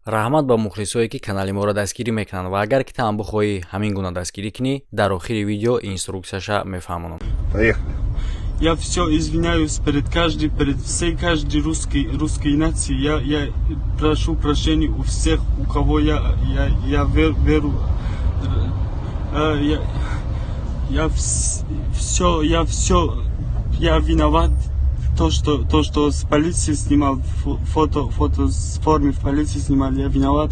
Раҳмат ба мухлисое, ки канали моро дастгирӣ мекунанд, ва агар ки ту ҳам бихоҳӣ ҳамин гуна дастгирӣ кунӣ, дар охири видео инструксияша мефаҳмонам. Поехали. Я все извиняюсь перед каждой, перед всей каждой русской нации. Я прошу прощения у всех, у кого я веру. Я все, я виноват. То, что с полиции снимал фото с формы в полиции снимал, я виноват.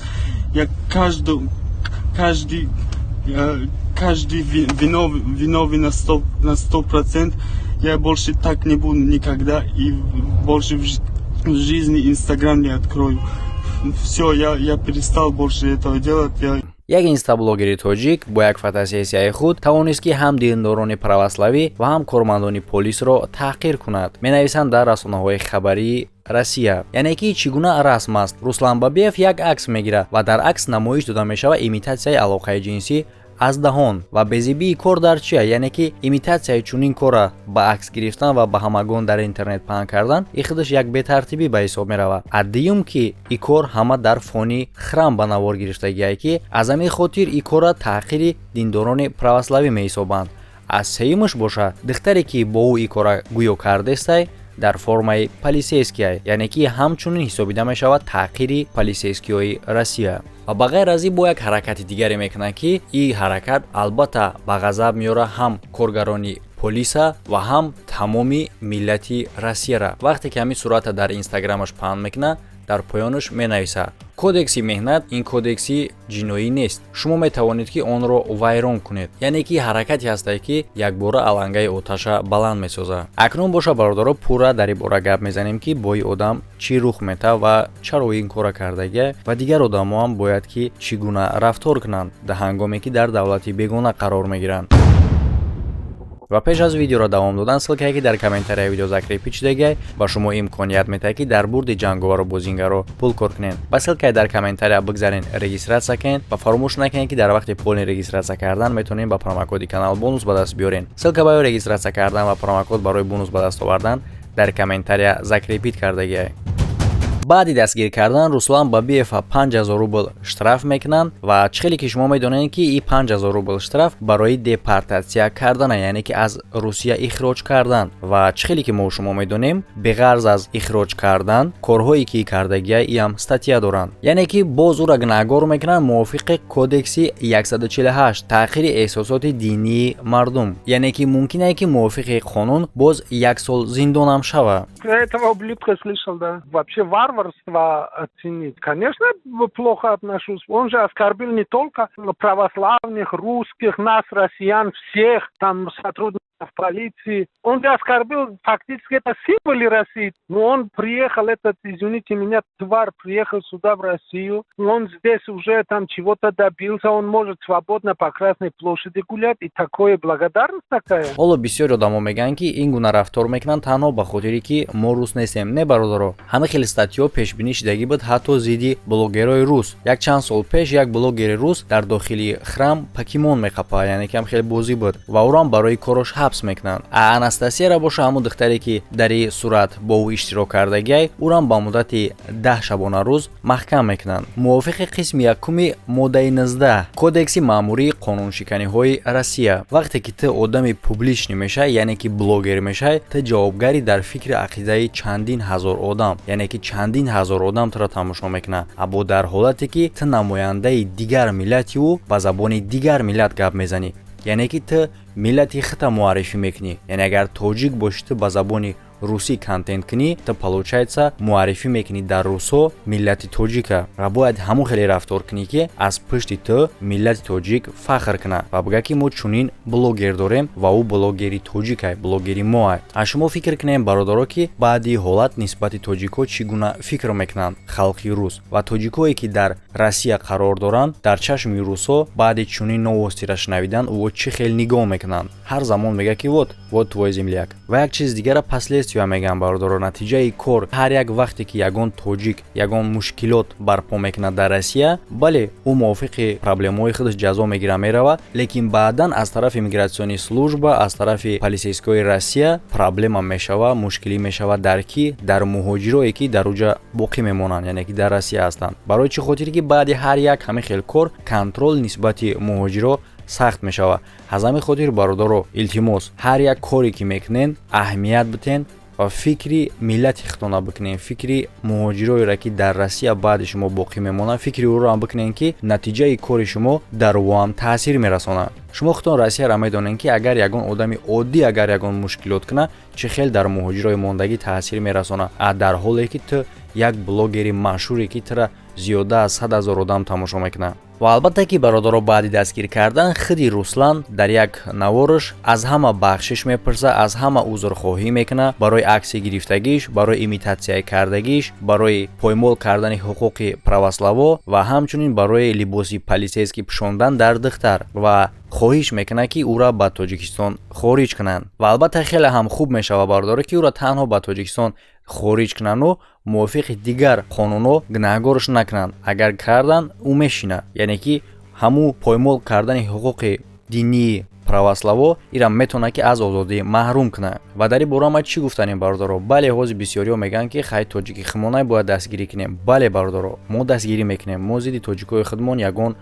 Я каждый виновен на 100%. Я больше так не буду никогда и больше в жизни Инстаграм не открою. Все, я перестал больше этого делать. Я Як инстаблогери тоҷик бо як фотосессияи худ тавонист, ки ҳам диндорони православӣ ва ҳам кормандони полисро таҳқир кунад, менависанд дар расонаҳои хабарии Россия. Яъне ки чӣ гуна расм аст? Руслан Бабиев як акс мегирад ва дар акс намоиш дода мешавад имитатсияи алоқаи ҷинсӣ аз даҳон. Ва безебии кор дар чия? Яъне ки имитатсияи чунин корра ба акс гирифтан ва ба ҳамагон дар интернет паҳн кардан, и худаш як бетартибӣ ба ҳисоб меравад. А дуюм, ки и кор ҳама дар фони храм ба навор гирифтагиае, ки аз ҳамин хотир и корра таҳқири диндорони православӣ меҳисобанд. Аз сеюмаш боша, духтаре, ки бо ӯ и корра гӯё кардестай, дар формаи полицейския, яъне ки ҳамчунин ҳисобида мешавад таҳқири полицейскиҳои Россия. Ва ба ғайр аз ин, бо як ҳаракати дигаре мекунанд, ки ин ҳаракат албатта ба ғазаб меорад ҳам коргарони полиса ва ҳам тамоми миллати Россияра. Вақте ки ҳамин сурата дар Инстаграмаш паҳн мекунад, дар поёнаш менависад: «Кодекси меҳнат ин кодекси ҷиноӣ нест, шумо метавонед, ки онро вайрон кунед». Яъне ки ҳаракате ҳастае, ки якбора алангаи оташа баланд месозад. Акнун боша, бародаро, пурра дар ин бора гап мезанем, ки бо ин одам чӣ рух метавад ва чаро ин кора кардагия ва дигар одамо ҳам бояд ки чӣ гуна рафтор кунанд, дар ҳангоме ки дар давлати бегона қарор мегиранд. Ва пеш аз видеоро давом додан, ссылкае, ки дар комментарияи видео закрепить шудагиай, ба шумо имконият медиҳад, ки дар бурди ҷанговару бозингарро пул кор кунед. Ба ссылкае дар комментария бигзарен, регистрация кунед ва фаромӯш накунед, ки дар вақти полный регистрация кардан метавонед ба промокоди канал бонус ба даст биёрен. Ссылка барои регистрация кардан ва промокод барои бонус ба даст овардан дар комментария закрепить кардагиай. Баъди дастгир кардан Руслан Бабиева 5000 рубл штраф мекунанд. Ва чӣ хеле ки шумо медонед, ки и 5000 рубл штраф барои депортатсия кардана, яъне ки аз Русия ихроҷ кардан. Ва чӣ хеле ки мо шумо медонем, беғарз аз ихроҷ кардан, корҳое ки кардагия иам статья доранд. Яъне ки боз ӯра гунаҳгор мекунанд мувофиқи кодекси 148, таъхири эҳсосоти динии мардум. Яъне ки мумкин е, ки мувофиқи қонун боз як сол зиндонам шавад. Этого ублюдка слышал, да. Вообще варварство оценить. Конечно, плохо отношусь. Он же оскорбил не только православных, русских, нас, россиян, всех, там, сотрудников полиции. Он же оскорбил, фактически, это символы России. Но он приехал, этот, извините меня, тварь, приехал сюда, в Россию. Он здесь уже там чего-то добился, он может свободно по Красной площади гулять. И такое благодарность такая. Ҳоло бисёри одамо мегӯянд, ки ин гуна рафтор мекунанд танҳо ба хотире, ки мо рус нестем. Не, бародаро, ҳама хеле статьё пешбинӣ шудагӣ буд ҳатто зидди блогерҳои рус. Як чанд сол пеш як блогери рус дар дохили храм покемон меқапад, яъне ки ҳам хеле бозӣ буд, ва ӯро барои корош ҳабс мекунанд. А Анастасияра боша, ҳамун духтаре, ки дар ин сурат бо ӯ иштирок кардагиай, ӯрам ба муддати 10 шабонарӯз маҳкам мекунанд мувофиқи қисми якуми моддаи 19 Кодекси маъмурии қонуншиканиҳои Россия. Вақте ки ту одами публичный мешавӣ, яъне ки блогер мешавӣ, ту ҷавобгари дар фикри ақидаи чандин ҳазор одам, яъне ки чандин ҳазор одам туро тамошо мекунад. Або дар ҳолате ки ту намояндаи дигар миллати ӯ ба забони дигар миллат гап мезанӣ, яъне ки ту миллати худта муаррифӣ мекунӣ. Яъне агар тоҷик бошӣ, ту ба забони русӣ контент кунӣ, ту, получается, муаррифӣ мекунӣ дар русҳо миллати тоҷика ва бояд ҳамон хеле рафтор кунӣ, ки аз пушти ту миллати тоҷик фахр кунад ва бигӯяд, ки мо чунин блогер дорем ва ӯ блогери тоҷикай, блогери моай. А шумо фикр кунем, бародаро, ки баъди ҳолат нисбати тоҷикҳо чӣ гуна фикр мекунанд халқи рус ва тоҷикҳое, ки дар Россия қарор доранд. Дар чашми русҳо баъди чунин новостира шунавидан ӯ чӣ хел нигоҳ мекунанд? Ҳар замон мегӯяд, ки вот, вот твой земляк. Ва як чизи дигара, последствияш. Действия мегӯям, бародаро, натиҷаи кор. Ҳар як вақте ки ягон тоҷик ягон мушкилот барпо мекунад дар Россия, бале, ӯ мувофиқи проблемаҳои худаш ҷазо мегира, меравад, лекин баъдан аз тарафи миграционный служба, аз тарафи полицейскои Россия проблема мешава, мушкилӣ мешава. Дар ки? Дар муҳоҷирое, ки дар уҷа боқӣ мемонанд, яъне ки дар Россия ҳастанд. Барои чӣ хотире ки баъди ҳар як ҳамин хел кор контроль нисбати муҳоҷиро сахт мешавад. Аз ҳамин хотир, бародаро, илтимос, ҳар як коре ки мекунен, аҳамият битен ва фикри миллати худтона бикунен, фикри муҳоҷироеро, ки дар Россия баъди шумо боқӣ мемонанд, фикри ӯро ҳам бикунен, ки натиҷаи кори шумо дар ӯ ҳам таъсир мерасонад. Шумо худтон Россияро медонед, ки агар ягон одами оддӣ агар ягон мушкилот кунад, чӣ хел дар муҳоҷирои мондагӣ таъсир мерасонад, а дар ҳоле ки ту як блогери машҳуре, ки тура зиёда аз 100 000 одам тамошо мекунад. Ва албатта ки, бародаро, баъди дастгир кардан худи Руслан дар як навораш аз ҳама бахшиш мепурса, аз ҳама узрхоҳӣ мекунад барои акси гирифтагиш, барои имитатсия кардагиш, барои поймол кардани ҳуқуқи православо ва ҳамчунин барои либоси полицейский пӯшондан дар духтар, ва хоҳиш мекунад, ки ӯра ба Тоҷикистон хориҷ кунанд. Ва албатта, хеле ҳам хуб мешавад, бародаро, ки ӯра танҳо ба Тоҷикистон хориҷ кунанду мувофиқи дигар қонунҳо гунаҳгорш накунанд. Агар кардан, ӯ мешинад, яъне ки ҳамун поймол кардани ҳуқуқи динии православо ира метавонад, ки аз озодӣ маҳрум кунад. Ва дар ин бора ман чӣ гуфтанем, бародаро? Бале, ҳозир бисёриҳо мегӯянд, ки хай, тоҷики худмонай, бояд дастгирӣ кунем. Бале, бародаро, мо дастгирӣ мекунем, мо зидди тоҷикои худмон ягон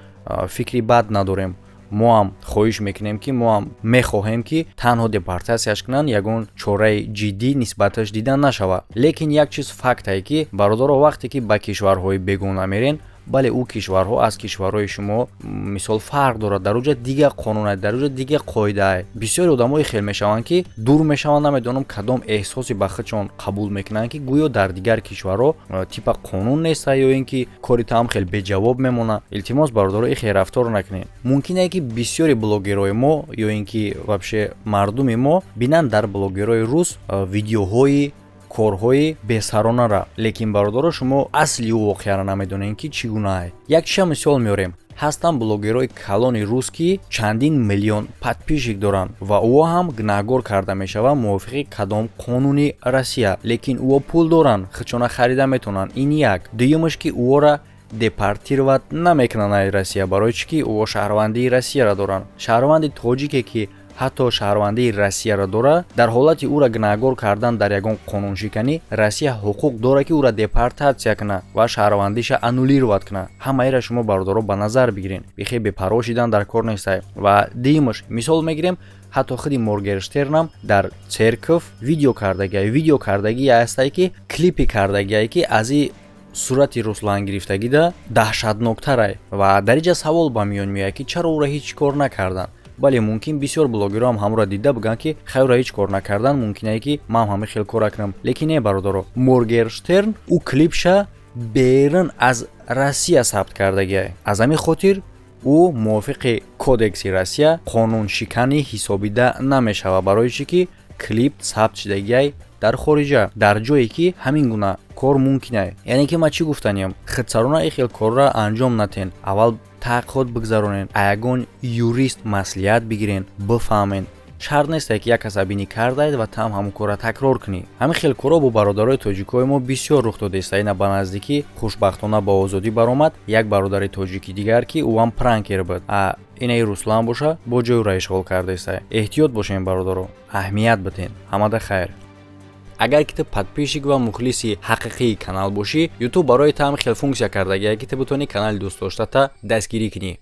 фикри бад надорем. Мо ҳам хоҳиш мекунем, ки мо ҳам мехоҳем, ки танҳо депортатсияш кунанд, ягон чораи ҷиддӣ нисбаташ дида нашавад. Лекин як чиз фактае, ки, бародаро, вақте ки ба кишварҳои бегона мерен, бале, ӯ кишварҳо аз кишварҳои шумо, мисол, фарқ дорад. Дар уҷа дигар қонунае, дар уҷа дигар қоидае. Бисёри одамои хел мешаванд, ки дур мешаванд, намедонам, кадом эҳсосе ба худшон қабул мекунанд, ки гӯё дар дигар кишварҳо типа қонун неста ё ин ки кори таам хел беҷавоб мемонад. Илтимос, бародаро, и хел рафтор накунед. Мумкине, ки бисёри блогерҳои мо ё ин ки вообще мардуми мо бинанд дар блогерҳои рус видеоҳои корҳои бесаронара, лекин, бародаро, шумо асли ӯ воқеаро намедонед, ки чӣ гунае. Як чиза мисол меорем: ҳастанд блогерҳои калони рус, ки чандин миллион подписчик доранд, ва ӯ ҳам гунаҳгор карда мешаванд мувофиқи кадом қонуни Россия, лекин ӯо пул доранд, худшона харида метавонанд. Ин як. Дуюмаш, ки ӯора депортировать намекунанд аз Россия. Барои чӣ ки ӯо шаҳрвандии Россияро доранд. Шаҳрванди тоҷике, ки ҳатто шаҳрвандии Россияро дорад, дар ҳолати ӯра гунаҳгор кардан дар ягон қонуншиканӣ, Россия ҳуқуқ дорад, ки ӯра депортатсия кунад ва шаҳрвандиша аннулировать кунад. Ҳамаира шумо, бародаро, ба назар бигирен. Бихе бепарво шидан дар кор нестай. Ва дуюмаш, мисол мегирем, ҳатто худи Моргенштернам дар церковь видео кардагиай, видео кардагие ҳастае, ки клипи кардагиае, ки аз и сурати Руслан гирифтагида даҳшатноктарай. Ва дар инҷа савол ба миён меояд, ки чаро ӯра ҳеҷ кор накарданд? Бале, мумкин бисёр блогерҳоам ҳамонро дида бигӯянд, ки хайра, ҳеҷ кор накардан, мумкинае, ки ман ҳамин хел кора кунам. Лекин не, бародаро, Моргенштерн ӯ клипша берун аз Россия сабт кардагиай. Аз ҳамин хотир ӯ мувофиқи кодекси Россия қонуншиканӣ ҳисобида намешавад. Барои чӣ ки клип сабт шудагиай дар хориҷа, дар ҷое ки ҳамин гуна кор мумкин ай. Яъне ки ман чӣ гуфтаниям? Худсарона ин хел корро анҷом натен. Аввал таҳқиқот бигзаронен, а ягон юрист маслиҳат бигирен, бифаҳмен. Шарт несте, ки як каса бинӣ кардаед ва там ҳамон корро такрор кунӣ. Ҳамин хел корҳо бо бародарои тоҷикҳои мо бисёр рух додаиста. Ина ба наздикӣ хушбахтона ба озодӣ баромад як бародари тоҷики дигар, ки ӯ ҳам пранкер буд. А инаи Руслан боша, бо ҷои ӯра ишғол кардаиста. Эҳтиёт бошем, бародаро, аҳамият биден. Ҳамада хайр. Агар ки ту подписчик ва мухлиси ҳақиқии канал бошӣ, Ютуб барои ту ҳам хел функсия кардагия, ки ту битонӣ канали дӯстдоштата дастгирӣ кунӣ.